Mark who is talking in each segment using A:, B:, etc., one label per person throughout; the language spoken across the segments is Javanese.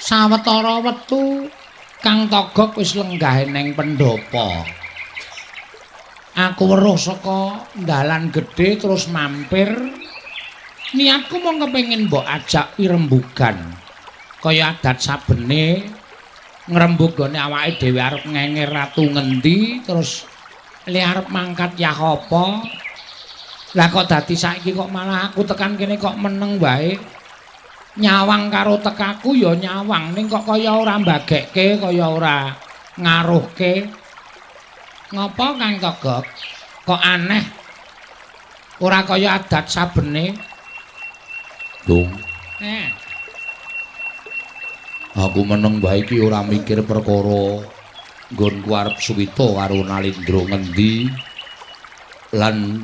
A: Sawetara wektu Kang Togog wis lenggah ning pendhapa. Aku weruh saka dalan gedhe terus mampir. Niatku mung kepengin mbok ajak pirembugan. Kaya adat sabene ngrembug gone awake dhewe arep ngenger ratu ngendi terus le arep mangkat yah apa. Lah kok dadi saiki kok malah aku tekan kene kok meneng wae. Nyawang karo tekaku ya nyawang ning kok kaya ora mbagekke, kaya ora ngaruhke. Ngapa Kang Togog? Kok aneh? Ora kaya adat sabene.
B: Dung. Aku meneng wae iki ora mikir perkara nggonku arep suwita karo Nalindra ngendi lan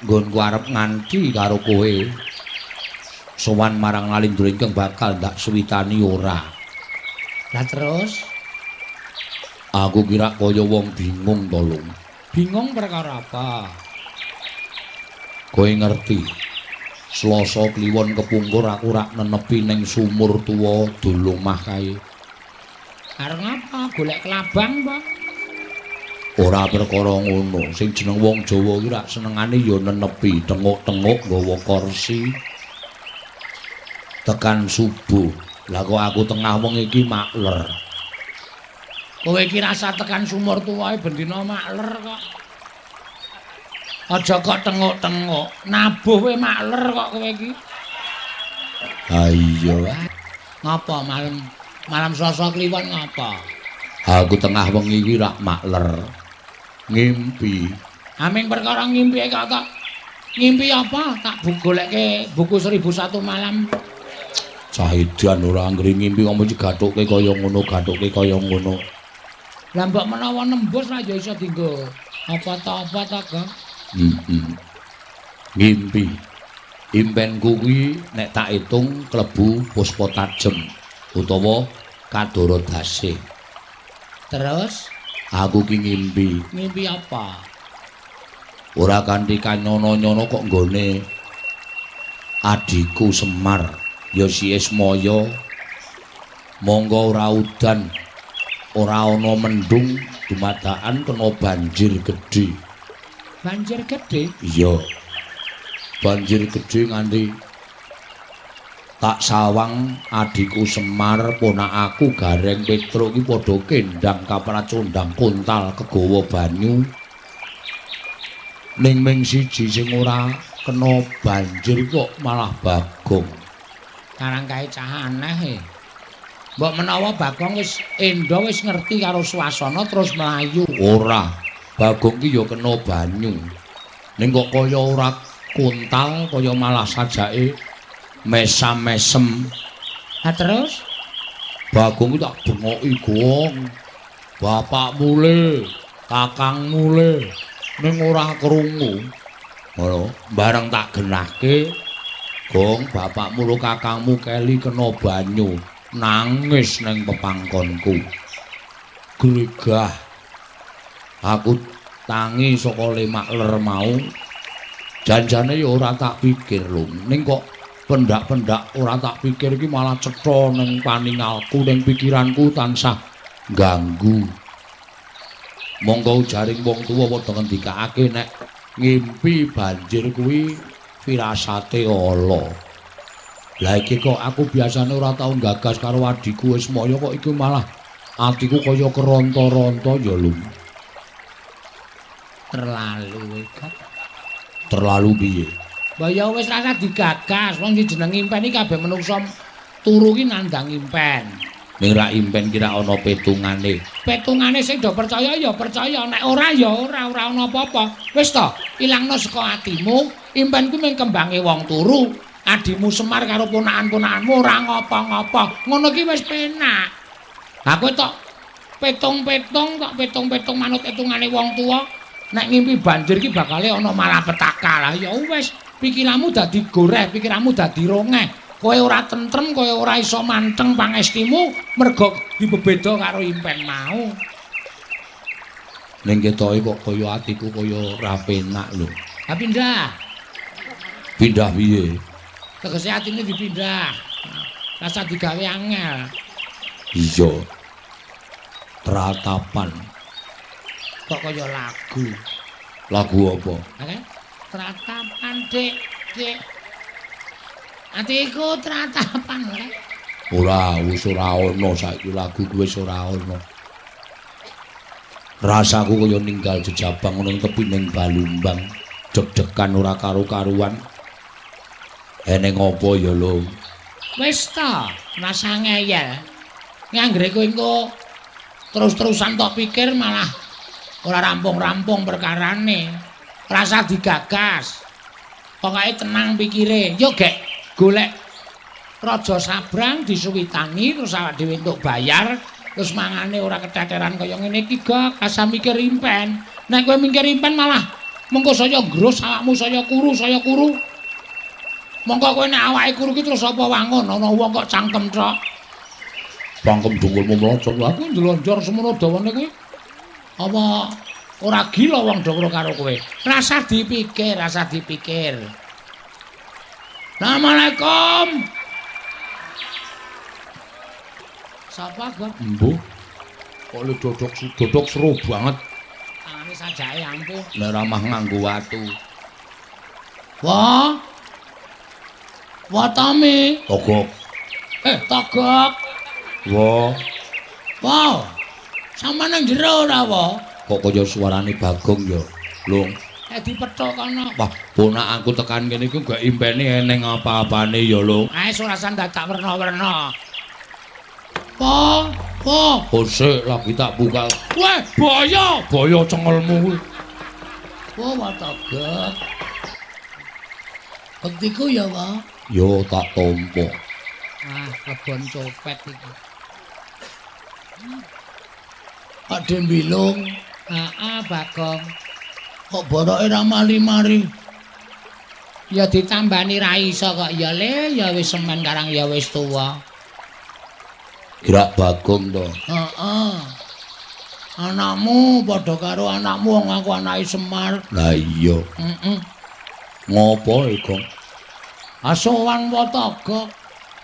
B: nggonku arep nganti karo kowe sowan marang Nalindra ingkang bakal ndak suwitani ora.
A: Lah terus
B: aku kira kaya wong bingung to, Lung.
A: Bingung perkara apa?
B: Kowe ngerti. Selasa kliwon kepungkur aku rak nenepi ning sumur tuwa dolomah kae.
A: Arep ngapa? Golek kelabang apa?
B: Ora perkara ngono. Sing jeneng wong Jawa ki rak senengane ya nenepi, tenguk-tenguk nggawa kursi. Tekan subuh. Lah kok aku tengah wengi iki makler.
A: Kowe iki rasa tekan sumur tuwae bendina makler kok. Aja kok tenguk-tenguk, nabuh kowe makler kok kowe iki.
B: Ha iya.
A: Ngapa malam malam Selasa kliwon ngapa?
B: Aku tengah wengi iki rak makler. Ngimpi.
A: Aming perkara ngimpi kok kok. Ngimpi apa? Tak golekke buku 1001 malam.
B: Cah edan ora anggere ngimpi kok mesti gathuke kaya ngono, gathuke kaya ngono.
A: Lah mbok menawa nembus ra ya iso dienggo apa ta apa ta, Gong.
B: Ngimpi. Impenku kuwi nek tak itung klebu puspa tajem utawa kadara dasih.
A: Terus
B: aku ki ngimpi.
A: Ngimpi apa?
B: Ora kanthi kanyono-nyono kok nggone adhiku Semar ya si Ismaya. Monggo ora udan, ora ana mendung, dumadakan kena banjir gedhe.
A: Banjir gedhe?
B: Iya. Banjir gedhe nganti tak sawang adhiku Semar, ponakaku Gareng Petruk iki padha kendang kapracondang kontal kegawa banyu. Ning ming siji sing ora kena banjir kok malah Bagong.
A: Karang kae cah aneh e. Mbok menawa Bagong wis endo wis ngerti karo swasana terus mlayu.
B: Ora. Bagong ki ya kena banyu. Ning kok kaya ora kontal, kaya malah sajake mesam-mesem.
A: Ha terus
B: Bagong ki tak bengoki, Gong. Bapakmu le, kakangmu le, ning ora krungu. Ngono, bareng tak genahke, Gong, bapakmu ro kakangmu keli kena banyu, nangis ning pepangkonku. Gregah. Aku tangi saka lemakler mau. Janjane ya ora tak pikir lho, ning kok pendak-pendak ora tak pikir iki malah cetha ning paningalku, ning pikiranku tansah ganggu. Monggo ujaring wong tuwa padha ngendikake nek ngimpi banjir kuwi firasate ala. Lah iki kok aku biasane ora tau gagas karo adhiku Ismaya kok iki malah atiku kaya keronta-ronta ya lho.
A: Terlalu kok.
B: Terlalu piye?
A: Mbah ya wis rasa digagas, wong jeneng impen iki kabeh menungsa turu ki nandang impen.
B: Ning ra impen ki ra ana petungane.
A: Petungane sing do percaya ya percaya, nek ora ya ora, ora ana apa-apa. Wis to, ilangno saka atimu, impen ku mung kembange wong turu. Adimu Semar karo ponakan-ponakanmu ora ngapa-ngapa. Ngono ki wis penak. Lah kowe tok petung-petung, tok petung-petung manut etungane wong tuwa. Nek ngimpi banjir ki bakale ana malapetaka. Lah ya wis, pikiranmu dadi goreh, pikiranmu dadi rongeh. Kowe ora tentrem, kowe ora iso manteng pangestimu mergo dibebeda karo impen mau.
B: Ning ketoke kok kaya atiku kaya ora penak lho.
A: Ha pindah.
B: Pindah piye?
A: Tegese atine dipindah. Rasa digawe angel.
B: Iya. Tratapan.
A: Kok kaya lagu.
B: Lagu apa?
A: Oke. Tratapan, Dik, Dik. Atiku tratapan ora.
B: Ora, wis ora ana saiki lagu kuwi wis ora ana. Rasaku kaya ninggal jejabang ana tepining Balumbang, deg-degan ora karu-karuan. Eneng apa ya, Lho?
A: Wis ta, rasa ngeyel. Nganggere kowe engko terus-terusan tok pikir malah ora rampung-rampung perkarane. Rasa digagas. Pokoke tenang pikire. Yo gek golek Raja Sabrang disuwitani terus awak dhewe entuk bayar, terus mangane ora keteteran kaya ngene iki gak asa mikir impen. Nek kowe mikir impen malah mengko saya nggrus awakmu saya kuru, saya kuru. Mongko kowe nek awake kuru ki terus apa wangun ana wong kok cangkem tok.
B: Cangkem dungkulmu mlocot.
A: Aku ndelonjor semono dawane kuwi. Apa ora gila wong do karo kowe. Rasa dipikir, rasa dipikir. Assalamualaikum. Sapa, Gok?
B: Embuh. Kok le dodok seru banget.
A: Tangane sajake ampuh.
B: Nek ramah nganggo watu.
A: Wah. Wah Tami.
B: Togok.
A: Togok.
B: Wah.
A: Wah. Sampeyan nang jero ora, wa?
B: Kok kaya suarane Bagong ya, Lung.
A: Dipethuk kono.
B: Wah, ponakanku tekan kene iku gak impene eneng apa-apane ya, Lung.
A: Ae ora dadak werna-werna. Po, po.
B: Sik lagi tak buka.
A: Weh, boyo,
B: boyo cengelmu kuwi.
A: Wah, Togok. Bektiku ya, Wa?
B: Yo tak tampa.
A: Wah, lebon copet iki. Pak Dembilung. Heeh, Bagong. Kok boroke ra mari-mari? Ya ditambani ra iso kok ya le, ya wis semen karang ya wis tuwa.
B: Gerak Bagong to.
A: Heeh. Anakmu padha karo anakmu wong aku anake Semar.
B: Lah iya.
A: Heeh.
B: Ngopo e, Gong?
A: Asowan wa Togok.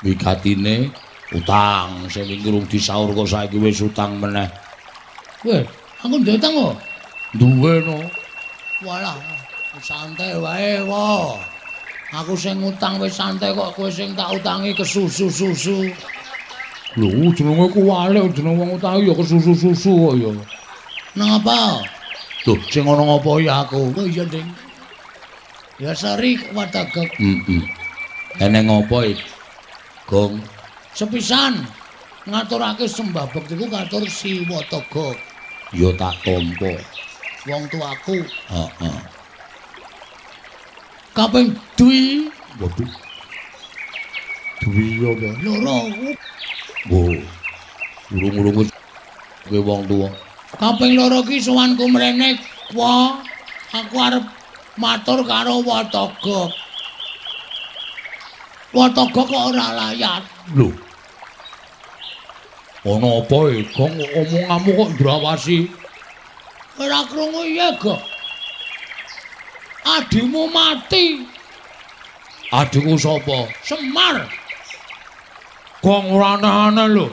B: Wigatine utang sing urung disaur kok saiki wis utang meneh.
A: Weh, aku duwe utang kok.
B: Duwe no.
A: Walah, santai wae, wa. Aku sing utang wis santai kok kowe sing tak utangi kesusu-susu.
B: Lho, jenenge kuwalik jeneng wong utangi ya kesusu-susu kok ya.
A: Nang apa?
B: Lho, sing ana ngapa ya aku?
A: Oh iya, Ding. Ya sori Watogok.
B: Heeh. Eneng apa iki? Gong.
A: Sepisan ngaturake sembah bektiku katur si Watogok.
B: Ya tak tampa.
A: Wong tuaku.
B: Heeh.
A: Kaping dwi.
B: Waduh. Dwi apa?
A: Loro.
B: Wo. Urung-urung kowe wong tuwa.
A: Kaping loro ki sowanku mrene, wa. Aku arep matur karo Watogok. Watogok kok ora layat.
B: Lho. Ana apa e, Gong? Omonganmu kok ndrawasi?
A: Ora krungu iya, Gong. Adimu mati.
B: Adiku sapa?
A: Semar.
B: Gong ora aneh-aneh lho.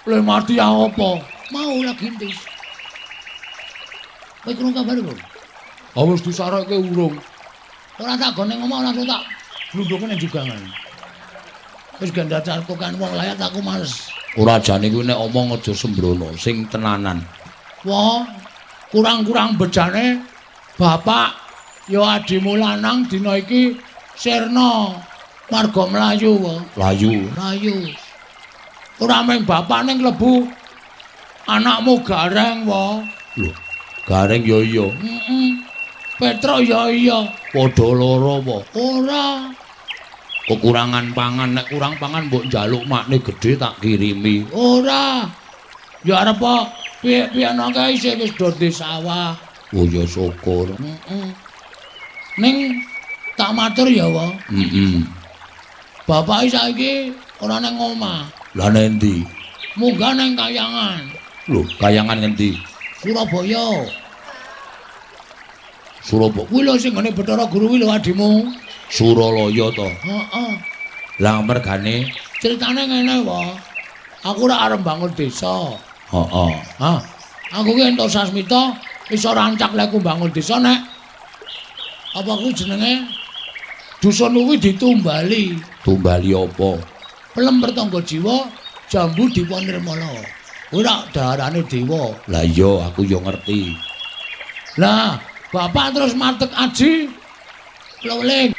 A: Le mati apa? Mau lagi entis. Kowe krungu kabar, Gong?
B: Wis disarekke urung.
A: Ora tak gone ngomong langsung tak glundhunge ning jugangan. Wis gandacarku kan wong layat aku males.
B: Ora jane kuwi nek omong aja sembrono, sing tenanan.
A: Wah, kurang-kurang bejane bapak ya adimu lanang dina iki sirna marga mlayu wae.
B: Layu.
A: Mlayu. Ora mung bapak ning klebu anakmu Gareng wae.
B: Lho, Gareng ya iya.
A: Heeh. Petruk ya iya.
B: Padha lara apa?
A: Ora.
B: Kekurangan pangan, nek kurang pangan mbok njaluk makne gedhe tak kirimi.
A: Ora. Ya arep piye-piye ana kae isih wis do di sawah.
B: Oh ya syukur.
A: Heeh. Ning tak matur ya, wa.
B: Heeh.
A: Bapake saiki ora nang omah.
B: Lah nendi?
A: Munggah nang Kayangan.
B: Lho, Kayangan ngendi?
A: Surabaya.
B: Surabaya.
A: Kuwi lho sing nggone Bathara Guru kuwi lho adimu.
B: Suralaya to.
A: Heeh.
B: Lah mergane
A: Ceritane ngene wae. Aku ora arep bangun desa.
B: Heeh.
A: Ha, aku ki entuk sasmita iso rancak lek aku bangun desa nek apa kuwi jenenge dusun kuwi ditumbali.
B: Tumbali apa?
A: Pelem pertangga jiwa jambu dipa nirmala. Ora daharane dewa.
B: Lah iya, aku yo ngerti.
A: Lah, bapak terus matek aji. Kula weling.